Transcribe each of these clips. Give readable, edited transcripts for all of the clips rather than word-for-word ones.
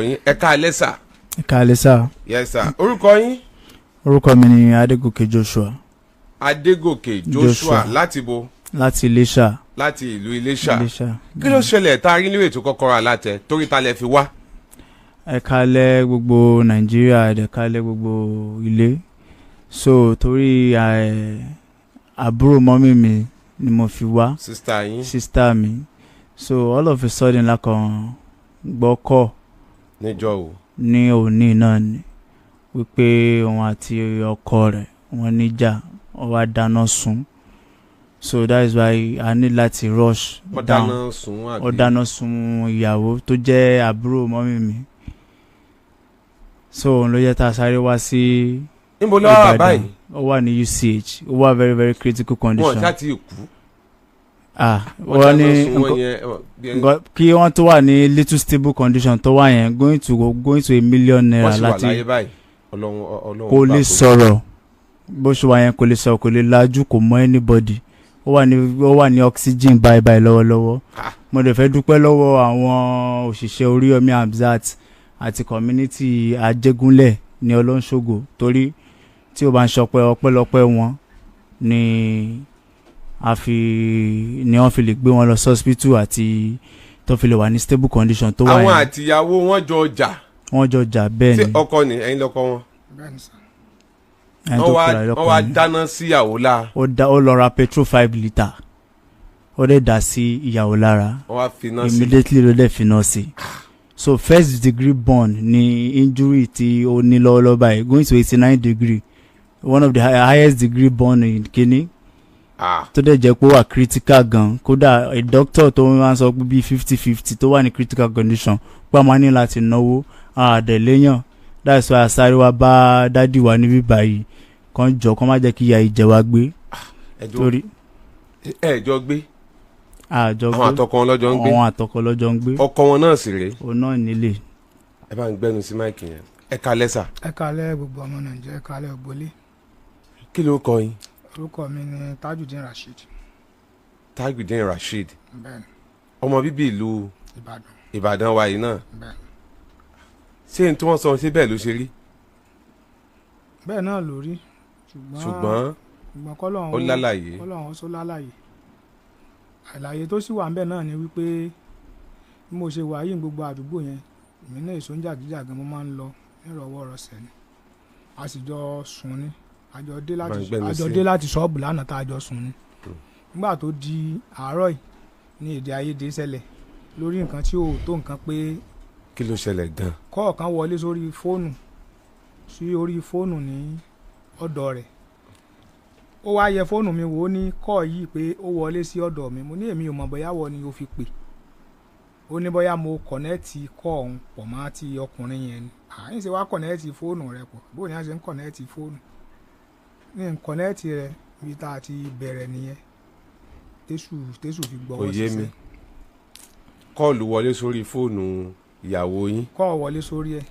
Yín, ẹ káalẹ́ sà. Ẹ káalẹ́ sà. Yes sir, orúkọ yín? Orúkọ mi ni Adégòkè Joshua. Adégòkè Joshua. Joshua. Láti bo? Láti Iléṣà. Láti ìlú Iléṣà. Iléṣà. Kí ló ṣẹlẹ̀ tá a rí nílò ètò Kọ́kọ́rọ́ Alátẹ? Torí ta lẹ fi wá? Ẹ káalẹ́ gbogbo Nàìjíríà, ẹ káalẹ́ gbogbo ilé. So torí àbúrò mummy mi ni mo fi wá. Sister yín. Sister mi. So all of a sudden la kàn gbọ́ kọ́ Níjọ́ o? Ní òní náà ni wípé òun àti ọkọ rẹ̀ wọ́n níjà, wọ́n wá dáná sun. So that is why I need láti rush Wọ́n down. dáná sun àbí? Ó dáná sun ìyàwó tó jẹ́ àbúrò mummy mi. So òun ló yẹ tá a sáré wá sí Níbo ló wà Ìbàdàn. báyìí? Ó wà ní UCH, ó wà very very critical Wọn condition. ṣáà ti kú? Ah, Wọ́n wọ́n dáná ní sun wọn yẹn kí wọ́n tó wà ní little stable condition tó wà yẹn, going to ₦1 million. Wọ́n sì wà Láti láyé báyìí? Ọlọ́run, Ọlọ́run kò lè gbàkóso. sọ̀rọ̀ bó ṣe wà yẹn, kò lè sọ̀rọ̀, kò lè lajú, kò mọ anybody. Ó wà ní oxygen báyìí báyìí lọ́wọ́lọ́wọ́. Ah. Mo dẹ̀ fẹ́ dúpẹ́ lọ́wọ́ àwọn òṣìṣẹ́ Oríyọmí Hamzat àti community Ajégúnlẹ̀ ní Ọlọ́nṣogo, torí tí ó bá ń ṣọpẹ́, ọpẹ́lọpẹ́ wọn ni a fi ni wọ́n fi lè gbé wọn lọ sí hospital àti tó fi lè wà ní stable condition tó wà Àwọn yẹn. àtìyàwó wọn jọ jà? Wọ́n jọ jà, bẹ́ẹ̀ Ṣé ni. ọkọ ni ẹ̀yin lọ́kọ wọn? Bẹ́ẹ̀ni sà. Ẹni Wọ́n tó wá kura ẹ̀ lọ́kọ wọ́n wá ni. dáná síyàwó la? Ó lọ ra petrol 5 litre, ó dẹ̀ dà sí ìyàwó lára. Wọ́n wá finá sí? Immediately ló dẹ̀ finá sí. So first degree burn ni injury tí ó ní lọ́wọ́lọ́wọ́ báyìí, going to 89 degree, one of the highest degree burn in kini. Ah. Tó dẹ̀ jẹ́ pé ó wà critical gan. Kódà a doctor tó máa ń sọ pé bíi 50-50, tó wà ní critical condition, pé a máa ní láti náwó àdẹ̀léyàn. That's why a sáré wá bá daddy wa níbí báyìí, kàn jọ kàn má jẹ́ kí ìyà ìjẹ wa gbé. Ẹjọ́ Torí ẹ jọ gbé? Àjọ Àwọn gbé. àtọkọ wọn lọ́jọ́ ń gbé? Àwọn àtọkọ lọ́jọ́ ń gbé. Ọkọ wọn náà sì rèé? Òun náà nílé. Ẹ bá ń gbẹnu sí mic yẹn. Ẹ káalẹ́ sà. Ẹ káalẹ́ gbogbo ọmọ Nàìjíríà, ẹ káalẹ́ ògbólé. Kí ló kọ yín? Orúkọ mi ni Tajudeen Rasheed. Tajudeen Rasheed. Bẹ́ẹ̀ni. Ọmọ bíbí ìlú? Ìbàdàn. Ìbàdàn wa yìí náà? Bẹ́ẹ̀ni. Ṣé n tí wọ́n sọ, ṣé bẹ́ẹ̀ ló ṣe rí? Bẹ́ẹ̀ náà ló rí, ṣùgbọ́n Ṣùgbọ́n ṣùgbọ́n kọ́lọ́hún ó lálàyé. Kọ́lọ́hún ó sọ lálàyé. Àlàyé tó sì wà ńbẹ̀ náà ni wípé bí mo ṣe wà yìí ní gbogbo àdúgbò yẹn, èmi náà èso ń jàgídíjàgan, mo máa ń lọ nírọ̀wọ́rọsẹ̀ ni. A sì jọ sùn ni, a jọ dé láti Bá ń gbẹ́nu a jọ sí. dé láti ṣọ́ọ̀bù lánàá tá a jọ sùn ni. Nígbà tó di àárọ̀ yìí ní èdè àìyedè ṣẹlẹ̀ lórí nǹkan tí ò tó nǹkan pé Kí ló ṣẹlẹ̀ gan? Kọ́ọ̀kan wọlé sórí fóònù, sí orí fóònù ní ọ̀dọ̀ rẹ̀. Ó wá yẹ fóònù mi wò, ó ní call yìí pé ó wọlé sí ọ̀dọ̀ mi. Mo ní èmi ò mọ̀ bóyá wọ ni o fi pè. Ó ní bóyá mo connect call ọ̀hún pọ̀ mọ́ ti ọkùnrin yẹn ni. Àyìn ṣe wá connect fóònù rẹ̀ pọ̀, bóun ni a ṣe ń connect fóònù ní n connect rẹ̀. Ibi tá a ti bẹ̀rẹ̀ nìyẹn, tésù fi Kò gbọ́wọ́ yé mi. ṣiṣẹ́. Call wọlé sórí fóònù ìyàwó yín? Call wọlé sórí ẹ̀.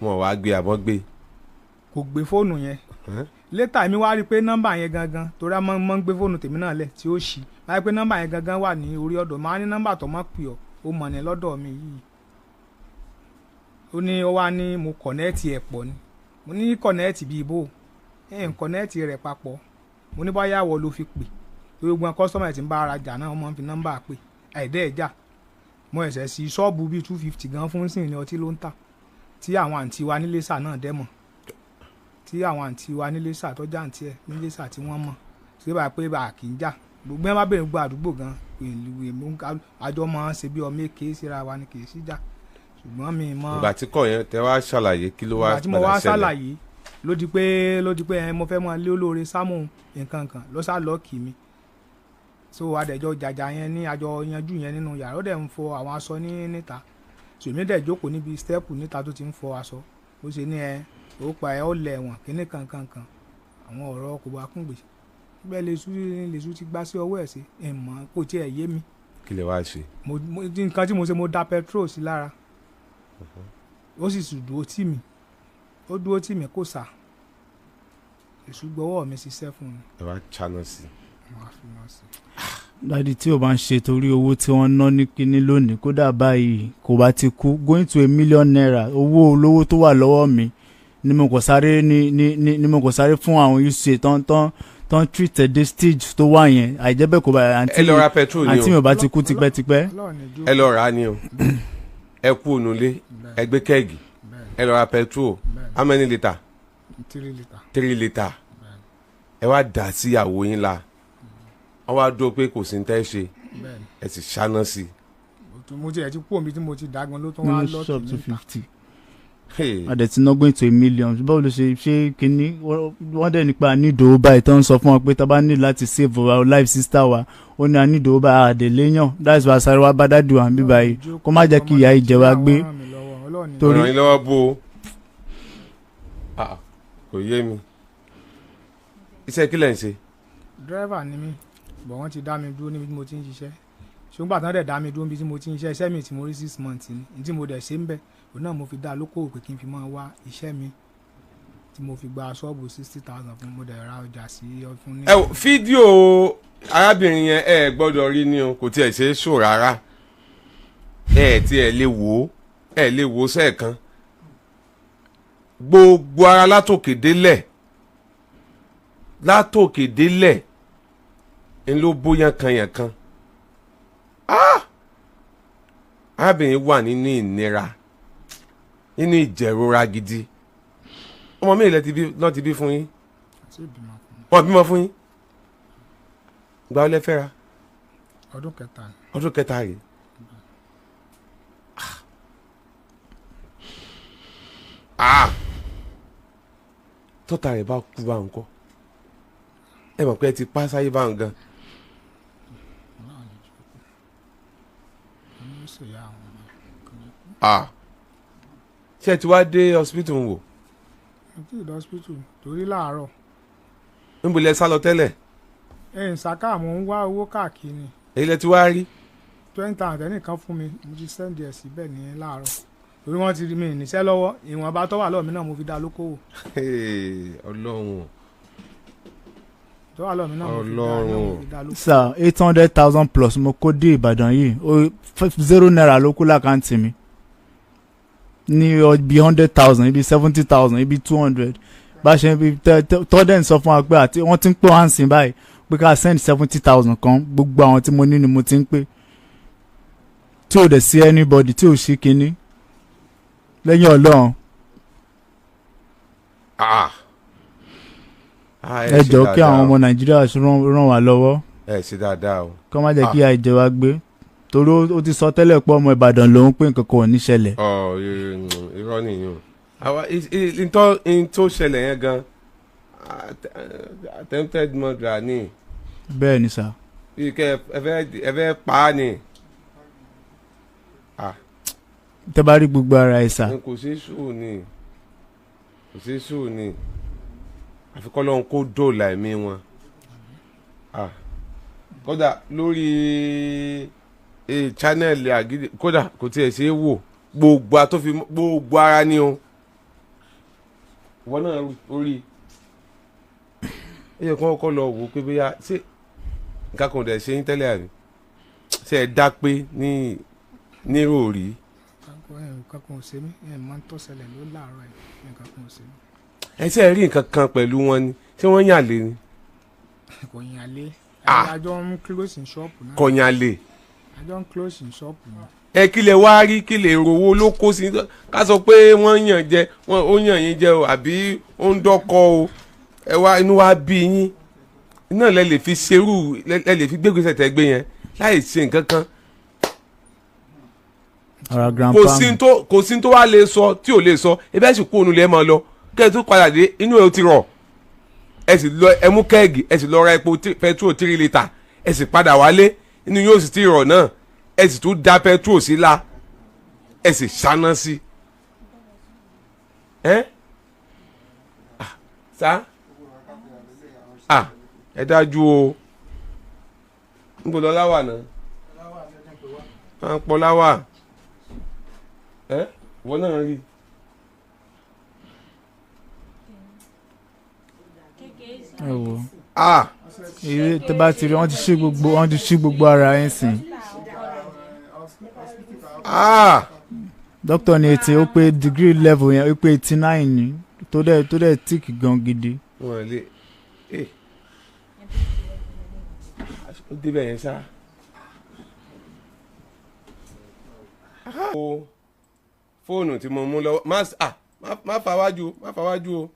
Wọn wàá gbé àbọ̀ gbé? Kò gbé fóònù yẹn. Ẹ́n? Later mi wá rí i pé nọ́mbà yẹn gangan, torí a máa ń gbé fóònù tèmi náà lẹ̀ tí ó ṣí báyìí, pé nọ́mbà yẹn gangan wà ní orí ọ̀dọ̀. Máa ní nọ́mbà tó máa pè ọ́, ó mọ̀ ní lọ́dọ̀ mi yìí. Ó ní ó wá ní mo connect ẹ̀ pọ̀ ni. Mo ní connect bíi bó ẹ̀ ń connect rẹ̀ papọ̀? Mo ní báyà wọ ló fi pè, torí gbogbo customer tí ń bá ara jà náà, wọ́n máa ń fi nọ́mbà pè àìdẹ́ ẹ̀ jà. Mo ẹ̀sẹ̀ sí ṣọ́ọ̀bù bíi 250 gan fún sìn ní ọtí ló ń tà, tí àwọn àǹtí wa nílé sà náà dẹ́ mọ̀, tí àwọn àǹtí wa nílé sà tọ́jà àǹtí ẹ̀ nílé sà tí wọ́n mọ̀ ṣé bá pé bá kì í jà. Gbogbo ẹ má bèrè, gbogbo àdúgbò gan ìlú èmi àjọ máa ń ṣe bí ọmọ èké síra wa ni, kì í síjà. Ṣùgbọ́n mi mọ. Ìgbà tí kò yẹn tẹ wá ṣàlàyé, kí ló wá Ìgbà tí mo padà wá ṣẹlẹ̀? ṣàlàyé, ló di pé ẹ mo fẹ́ mọ lé olóore sámú nǹkan kan ló sá lọ́ọ̀kì mi. So adẹ̀jọ́ jàjà yẹn ní àjọ yanjú yẹn nínú yàrá. Ó dẹ̀ ń fọ àwọn aṣọ ní níta, sèmi dẹ̀ jókòó níbi step níta tó ti ń fọ aṣọ. Ó ṣe ní ẹ ó pa ẹ, ó lẹ̀ wọ̀n kíní kankan kan, àwọn ọ̀rọ̀ kò bá kún gbèsè bẹ́ẹ̀. Lèṣu ti gbá sí ọwọ́ ẹ̀ sí ẹ̀ mọ́, kò tiẹ̀ yé mi. Kí lè wá ṣe? Nǹkan tí mo ṣe, mo da petrol sí lára, ó sì sì dúró tì mí, ó dúró tì mí, kò sà. Èṣù gbọ́wọ́ mi ṣiṣẹ́ fún mi. Ẹ wá chaná sí? Mo á fi wọn sí. Daddy, tí o bá ń ṣe torí owó tí wọ́n ná ní kinní lónìí, kódà báyìí kò bá ti kú, going to ₦1 million, owó olówó tó wà lọ́wọ́ mi ni mo kò sáré ní mo kò sáré fún àwọn uca tán tán tán treat ẹ̀ dé stage tó wà yẹn. Àìjẹ́ bẹ́ẹ̀, kò bá àǹtí Ẹ lọ ra petrol ni àǹtí mi o. ò bá ti kú tipẹ́tipẹ́. Ọlọ́run ní jó. Ẹ lọ rà á ni o. Ẹ kú ònúlé, ẹ gbé keg, ẹ lọ ra petrol. How many litre? 3 litre. 3 litre. Ẹ wá dà sí ìyàwó yín la, wọ́n wá dúró pé kò sí ní tẹ́ ṣe. Bẹ́ẹ̀ni. Ẹ sì ṣáná sí Mo ti ẹ̀ ti kú omi tí mo ti dàgbọn ló tún wá Nínú lọ́ọ̀kì shop two níta. fifty i. A dẹ̀ ti ná going to 1 million. Báwo ló ṣe ṣe kínní? Wọ́n dẹ̀ nípa nídòó báyìí tó ń sọ fún wọn pé tá a bá ní láti save our life, sister wa ó ní a nídòó báyìí àdè léyàn. That's why sáré wá bá daddy wa níbí báyìí, kó má jẹ́ kí ìyà yìí jẹ wá gbé. Ràn yín lọ́wọ́ bó o. Ah, kò yé mi, iṣẹ́ kí lẹ̀ ń ṣe? Dírẹ́fà ni mí, bọ̀ wọ́n ti dá mi dúró níbi tí mo ti ń ṣiṣẹ́. Ṣùgbọ́n àtàwọn dẹ̀ dá mi dúró níbi tí mo ti ń ṣiṣẹ́, iṣẹ́ mi tí mo rí 6 months ni. Ní tí mo dẹ̀ ṣe ń bẹ̀, òun náà mo fi dá lókòwò pé kí n fi máa wá iṣẹ́ mi tí mo fi gba ṣọ́ọ̀bù 60,000 fún mo dẹ̀ ra ọjà sí fún ní. Ẹ wò, fídíò arábìnrin yẹn, ẹ gbọ́dọ̀ rí ni o. Kò tiẹ̀ ṣe é ṣò rárá. Ẹ tiẹ̀ lè wò ó, ẹ lè wò ó sẹ́ẹ̀kan. Gbogbo ara látòkè délẹ̀, látòkè délẹ̀ ń ló bóyá kan yẹn kan. Ah! Arábìnrin wà nínú ìnira, nínú ìjẹ̀rora gidi. Ọmọ mi ilẹ̀ ti bí náà ti bí fún yín? Àti ìbímọ fún mi. Wọ́n bímọ fún yín? Gba ọlẹ́ fẹ́ra? Ọdún kẹta ni. Ọdún kẹta rèé. Ah! Tọ́ta rẹ̀ bá kú bá ń kọ́, ẹ mọ̀ pé ẹ ti pa sáyé bá ń gan. Ọlọ́run ní jókòó ọmọ ó sì yá àwọn ọmọ kò ní kú. Ah! Ṣé ẹ ti wá dé hospital ń wò? Mo ti lọ hospital torí láàárọ̀. Níbo lẹ sá lọ tẹ́lẹ̀? Ẹ̀yìn sàká, mò ń wá owó káàkiri. Èyí lẹ ti wá rí? 20,000 ẹnìkan fún mi, mo ti send ẹ̀ síbẹ̀ ní láàárọ̀ torí wọ́n ti rí mi níṣẹ́ lọ́wọ́. Ìwọ̀nba tó wà lọ́wọ́ mi náà mo fi dá lókòwò. Hey, Ọlọ́run. Tó wà lọ́wọ́ mi náà mo fi dá náà mo fi dá lókòwò. Sir, 800,000 plus mo kó dé Ìbàdàn yìí, ó ₦0 ló kú l'account mi ní ibi 100,000, ibi 70,000, ibi 200. Bá ṣe bí tọ́dẹ̀ ń sọ fún wa pé àti wọ́n ti ń pè wá ń sìn báyìí pé ká send 70,000 kan. Gbogbo àwọn tí mo ní ni mo ti ń pè, tí ò dẹ̀ sí anybody tí ò sí kinní lẹ́yìn Ọlọ́run. Ah! Ah, Ẹ ṣe jọ̀ọ́, kí dáadáa àwọn o. ọmọ Nàìjíríà ràn wá lọ́wọ́. Ẹ ṣe dáadáa o. Kọ́ má jẹ́ kí ìyà jẹ wá gbé, torí ó ti sọ tẹ́lẹ̀ pé ọmọ Ìbàdàn lòun, pé nǹkan kan ò ní ṣẹlẹ̀. Ọ irọ́ nìyẹn o. Àwa ntọ́ tó ṣẹlẹ̀ yẹn gan, attempted murder ni. Bẹ́ẹ̀ ni sà. Bí kẹ́ ẹ fẹ́ pa á ni. Ah! Tẹ́ bá rí gbogbo ara ẹ̀ sà. Kò sí sùúrù ni, kò sí sùúrù ni. Àfi kọ́lọ́hun kó dóòlà ẹ̀mí wọn. Ah! Kódà lórí channel àgídí, kódà kò tiẹ̀ ṣe é wò. Gbogbo a tó fi gbogbo ara ni o. Ìwọ náà orí ó yẹ kí wọ́n kọ́ lọ wò ó pé bóyá ṣé nǹkan kan ò dẹ̀ ṣe yín tẹ́lẹ̀, àbí ṣé ẹ dá pé ní nírò rí? Nǹkan kan ò ṣe mí. Ẹ̀ máa ń tó ṣẹlẹ̀ ló láàárọ̀ ẹ̀, nǹkan kan ò ṣe mí. Ẹ ṣe rí nǹkan kan pẹ̀lú wọn ni? Ṣé wọ́n yàn lé ni? Kò yàn lé. Ah. Àjọ ń close in shop náà. Kò yàn lé? Àjọ ń close in shop náà. Ẹ kí lẹ wá rí? Kí lè rówó ló kó sí? Ká sọ pé wọ́n yàn jẹ, wọ́n ó yàn yín jẹ o, àbí ó ń dọ́kọ o, ẹ wá inú wa bí yín iná lẹ lè fi ṣerú, lẹ lè fi gbégbèsè tẹ gbé yẹn láì ṣe nǹkan kan. Ara grandpa Kò sí mi. tó, kò sí tó wá lè sọ tí ò lè sọ. Ẹ bẹ́ẹ̀ sì kú òun lè máa lọ, kẹ́ ẹ tó padà dé, inú ẹ ó ti rọ̀. Ẹ sì lọ, ẹ mú keg, ẹ sì lọ ra epo petrol 3 litre. Ẹ sì padà wálé, inú yóò sì ti rọ̀ náà. Ẹ sì tún da petrol sí la, ẹ sì ṣáná sí ẹ. Ah, sá ah, ẹ dájú o. Níbo lọ́lá wà náà? À ń pọ̀ láwà. Ẹ wọ́n náà rí. Ẹ wò. Ah. Eré tó bá ti rí, wọ́n ti ṣí gbogbo, wọ́n ti ṣí gbogbo ara ẹ̀ sìn. Ah! Doctor ní 80, ó pé degree level yẹn, ó pé 89 ni, tó dẹ̀ thick gan gidi. Wọn lè ẹ ó débẹ̀ yẹn sá. O fóònù tí mo mú lọ́wọ́, má ah, má fà wájú, má fà wájú o.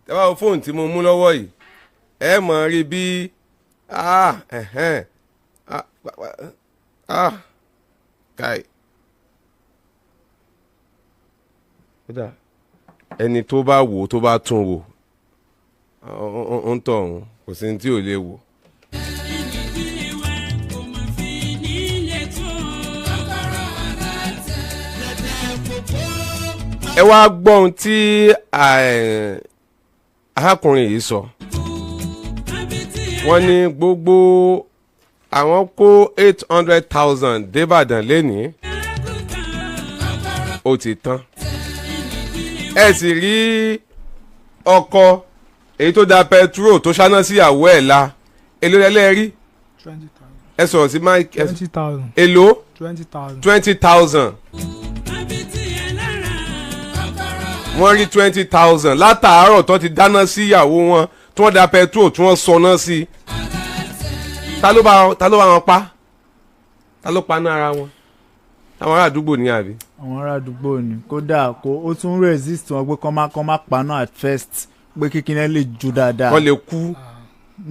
Tẹ́ bá wo fóònù tí mo mú lọ́wọ́ yìí, ẹ mọ̀ rí bí, ah, ẹ̀hẹ́n, ah, ah, káì. Kódà ẹni tó bá wò ó, tó bá tún wò ó, ń tọ̀ ọ̀hún, kò sí ní tí ò lè wò. Ẹ wá gbọ́ ohun tí arákùnrin yìí sọ. Wọ́n ní gbogbo àwọn kó 800,000 débàdàn lénìí, ó ti tán. Ẹ sì rí ọkọ èyí tó da pẹtrol tó ṣáná síyàwó ẹ̀ la, èló lẹ́lẹ́ rí? 20,000. Ẹ sọ̀rọ̀ sí mike. 20,000. Èló? 20,000. 20,000. Wọ́n rí 20,000 látàárọ̀ tó ti dáná síyàwó wọn, tí wọ́n da pẹtrol, tí wọ́n sọná sí i. Ta ló bá wọn pa? Ta ló pa náà ara wọn? Àwọn ará àdúgbò ní àbí? Àwọn ará àdúgbò ni. Kódà kó ó tún resist wọn pé kọ́ má paná at first, pé kíkiní lè jó dáadáa. Wọ́n lè kú.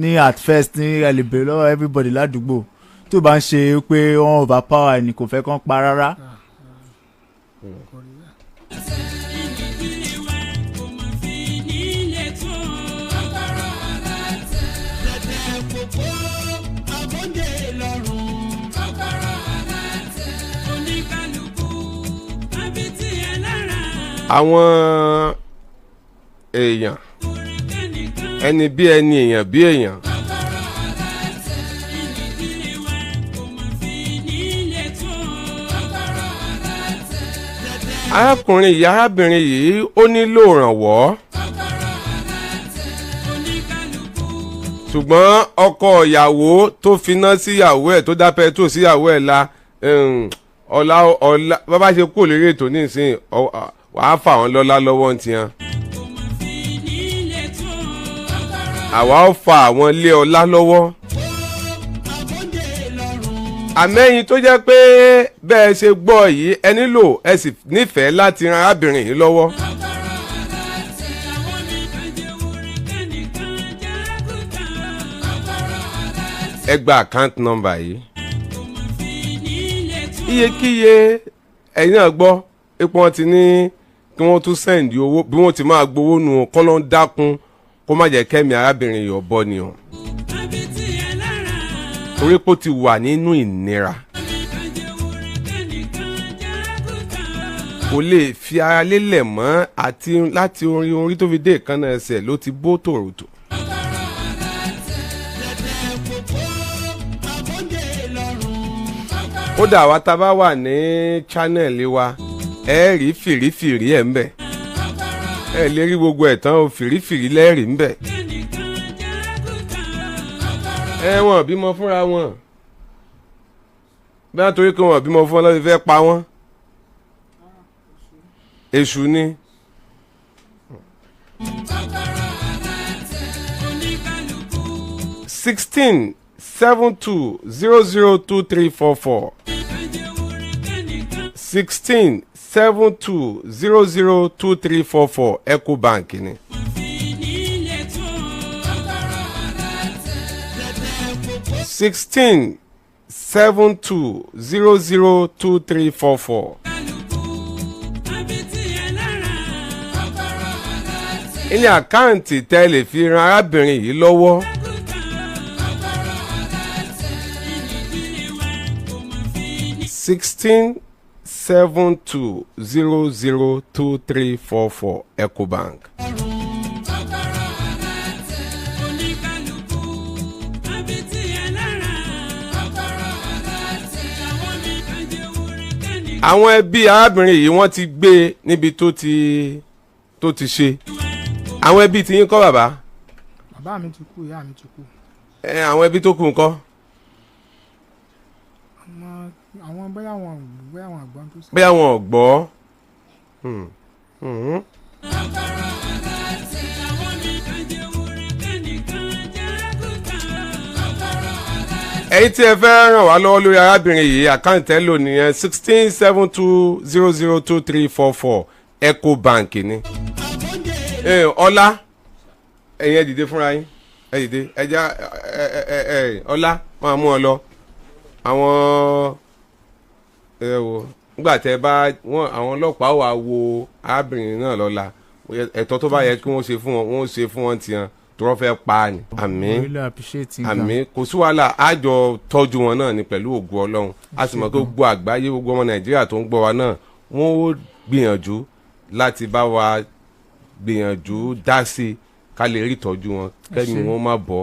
Ní at first ní, ẹ lè bèrè lọ́wọ́ everybody ládùúgbò, tó bá ń ṣe pé wọ́n overpower ẹni, kò fẹ́ kán pa rárá. Kò rí bẹ́ẹ̀. Àwọn èèyàn, ẹni bí ẹni, èèyàn bí èèyàn, arákùnrin yìí, arábìnrin yìí, ó nílò ìrànwọ́, ṣùgbọ́n ọkọ ìyàwó tó finá síyàwó ẹ̀, tó dá pẹtrol síyàwó ẹ̀ la, ọ̀la ọ̀la bàbá ṣe kúrò lórí ètò nísìnyí, wàá fà wọ́n lọ́lá lọ́wọ́ ń tiẹ̀, àwa ó fa àwọn lé ọlá lọ́wọ́. Àmẹ́yìn tó jẹ́ pé bẹ́ẹ̀ ṣe gbọ́ yìí, ẹ nílò, ẹ sì nífẹ̀ẹ́ láti ran arábìnrin yìí lọ́wọ́. Ẹ gba account number yìí, iyekíye ẹ̀yin náà gbọ́ ipò wọn ti ní kí wọ́n tún send owó, bí wọ́n ti máa gbowó nu, kọ́ ló ń dákun kó má jẹ́ kẹ́mi arábìnrin yìí ọ̀bọ ni o, torí pé ó ti wà nínú ìnira, kò lè fi ara lélẹ̀ mọ́, àti láti orí orí tó fi dé ìkànnà ẹsẹ̀ ló ti bó tòròtò. Kódà wa tá a bá wà ní channel wa, ẹ rí fìrífìrí ẹ̀ ń bẹ̀, ẹ lè rí gbogbo ẹ̀ tán o, fìrífìrí lẹ́rìí ń bẹ̀. Ẹ wọn bímọ fúnra wọn bí wọn, torí pé wọn bímọ fún wọn lọ́ọ́ fi fẹ́ pa wọ́n, èṣù ni. 1672002344, 1672002344, Ecobank ni. 1672002344. Ilé àkáǹtì tẹ́ lè fi ran arábìnrin yìí lọ́wọ́. 1672002344, Ecobank. Àwọn ẹbí arábìnrin yìí, wọ́n ti gbé e níbi tó ti ṣe. Àwọn ẹbí ti yín kọ́, bàbá? Bàbá mi ti kú, ìyá mi ti kú. Ẹ àwọn ẹbí tó kù ńkọ́? Àwọn bóyá àwọn àgbọn tó sọ. Bóyá wọn ò gbọ́. Hmm. Ẹ̀yin tí ẹ fẹ́ ràn wá lọ́wọ́ lórí arábìnrin yìí, àkáǹtì ẹ lò nìyẹn, 1672002344, Ecobank ni. Ọlá, ẹ̀yin ẹ dìde fúnra yín, ẹ dìde, ẹ já ẹ ẹ ẹ ọlá máa mú ọ lọ. Àwọn ẹ wo nígbà tẹ bá wọn, àwọn ọlọ́pàá wà wo arábìnrin náà lọ́la, ẹ̀tọ́ tó bá yẹ kí wọ́n ṣe fún wọn, wọ́n ṣe fún wọn tiẹ̀ tó wọ́n fẹ́ pa á ni. Àmín. I really appreciate it gan. Àmín, kò sí wàhálà, àjọ tọ́jú wọn náà ni pẹ̀lú ògo Ọlọ́run. A sì mọ̀ pé gbogbo àgbáyé, gbogbo ọmọ Nàìjíríà tó ń gbọ́ wa náà, wọ́n ó gbìyànjú láti bá wa gbìyànjú dá sí i ká lè rí ìtọ́jú wọn, kẹ́mi ṣé. wọn má bọ́.